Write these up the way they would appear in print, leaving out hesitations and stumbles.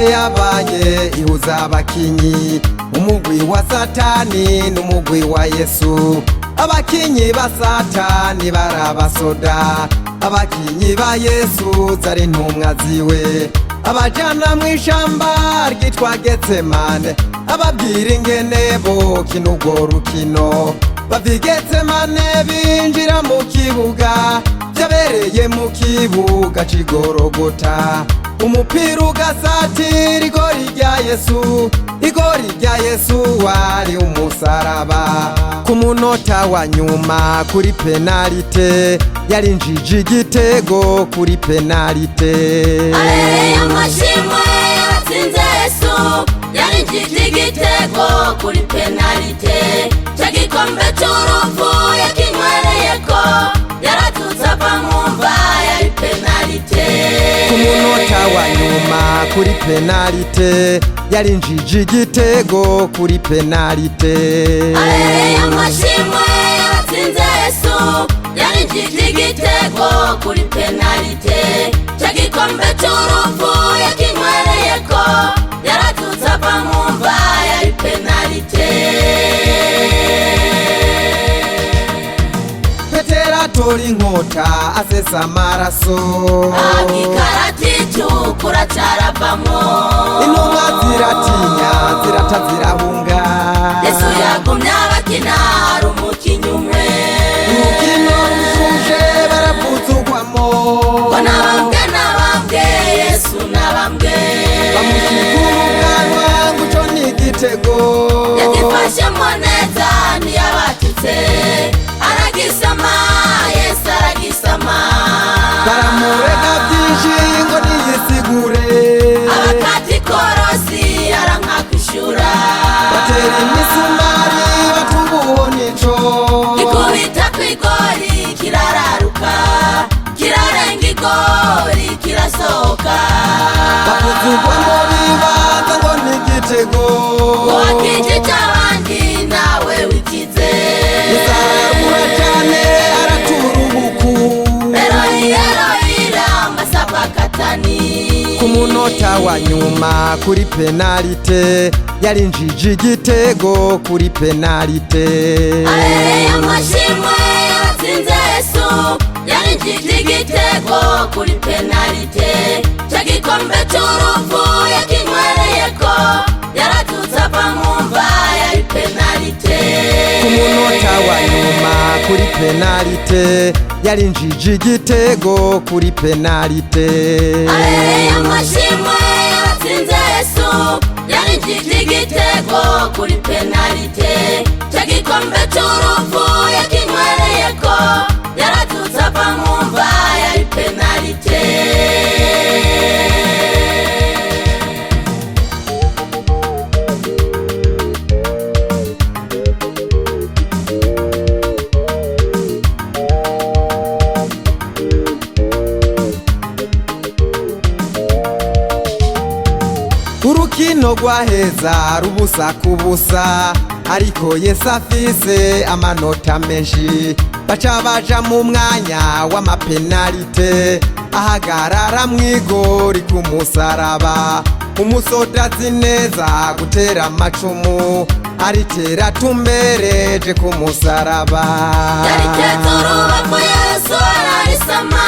Penalite yabaye ihuza abakinyi, umugwi wa Satani n'umugwi wa Yesu. Abakinyi ba Satani barabasoda, abakinyi ba Yesu zari intumwa ziwe. Abajana mw'ishamba ryitwa Getsemane, ababwira ingene bokina urwo rukino. Bava i Getsemane binjira mu kibuga, vyabereye mu kibuga c'Igorogota. Umupira ugasatira igori rya Yesu, igori rya Yesu wari umusaraba. Ku munota wa nyuma kuri penalite, yarinjije igitego kuri penalite. Abereye amashimwe, yaratsinze Yesu, yarinjije igitego kuri penalite. Cya gikombe cy'urupfu yakinywereyeko, yaratutse ava mu mva, yari penalite. Ku munota wa nyuma kuri penalite, yarinjije igitego kuri penalite. Abereye amashimwe, yaratsinze Yesu, yarinjije igitego kuri penalite. Cya gikombe cy'urupfu yakinywereyeko, yaratutse ava mu mva, yari penalite. Petero atora inkota asesa amaraso. Ikarati icukura caravamwo. Intumwa ziratinya, zirata, zirahunga. Yesu yagumye abakina, hari umukinyi umwe. Urukino rushushe baravuzugwamo. Ngo nabambwe, nabambwe, Yesu nabambwe. Bamushikura ubwanwa ngo ico ni igitego. Yagifashemo neza, ntiyabatutse, aragisama, Yesu aragisama. Baramurega byinshi ngo niyisigure. Abakati korosi arankakwishura. Batera imisumari batubuho nico. Gikubita kw'igori kirararuka, kirarenga igori, kirasohoka. Bavuzugwamo bibaza ngo ni igitego. Ngo wakijije abandi, nawe wikize. Isarura cyane aratura ubuku. Eroi, eroi lama sabakatani. Ku munota wa nyuma kuri penalite, yarinjije igitego kuri penalite. Abereye amashimwe, yaratsinze Yesu, yarinjije igitego kuri penalite. Cya gikombe cy'urupfu yakinywereyeko, yaratutse ava mu mva, yari penalite. Ku munota wa nyuma kuri penalite, yarinjije igitego kuri penalite. Abereye amashimwe, yaratsinze Yesu, yarinjije igitego kuri penalite. Cya gikombe cy'urupfu yakinywereyeko, yaratutse ava mu mva, yari penalite. Urukino rwaheza rubusa ku busa, ariko Yesu afise amanota menshi. Baca baja mu mwanya w'amapenalite, ahagarara mw'igori ku musaraba. Umusoda azi neza gutera amacumu, aritera tumbereje ku musaraba. Yaritetse urubavu, Yesu ararisama,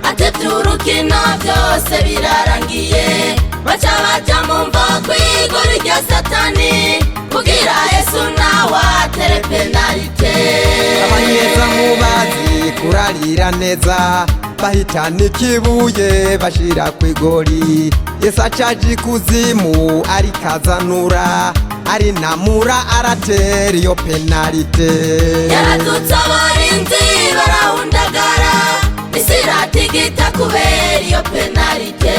atebye, urukino byose birarangiye. Baca baja mu mva kw'igori rya Satani kugira Yesu nawe atere penalite. Abanyezamu bazi kurarira neza, bahitana ikibuye bashira kw'igori. Yesu acaje ikuzimu arikazanura, arinamura, aratera iyo penalite. Yaratutse, abarinzi barahundagara, isi iratigita kubera iyo penalite.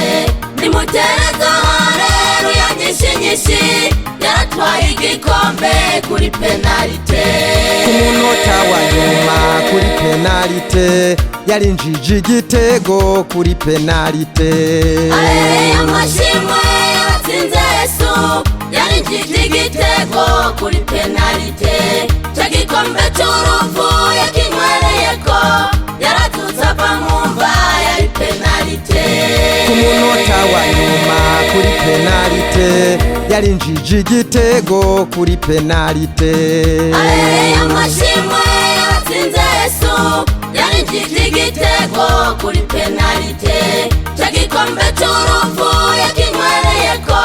Nimutereza hareruya nyinshi nyinshi, yaratwaye igikombe kuri penalite. Ku munota wa nyuma kuri penalite, yarinjije igitego kuri penalite. Abereye amashimwe, yaratsinze Yesu, yarinjije igitego kuri penalite. Cya gikombe cy'urupfu yakinywereyeko, yaratutse ava mu mva, yari penalite. Ku Munota wa nyuma kuri penalite, yarinjije igitego kuri penalite. Abereye amashimwe, yaratsinze. Yesu yarinjije igitego kuri penalite, ca gikombe c'urupfu yakinywereyeko.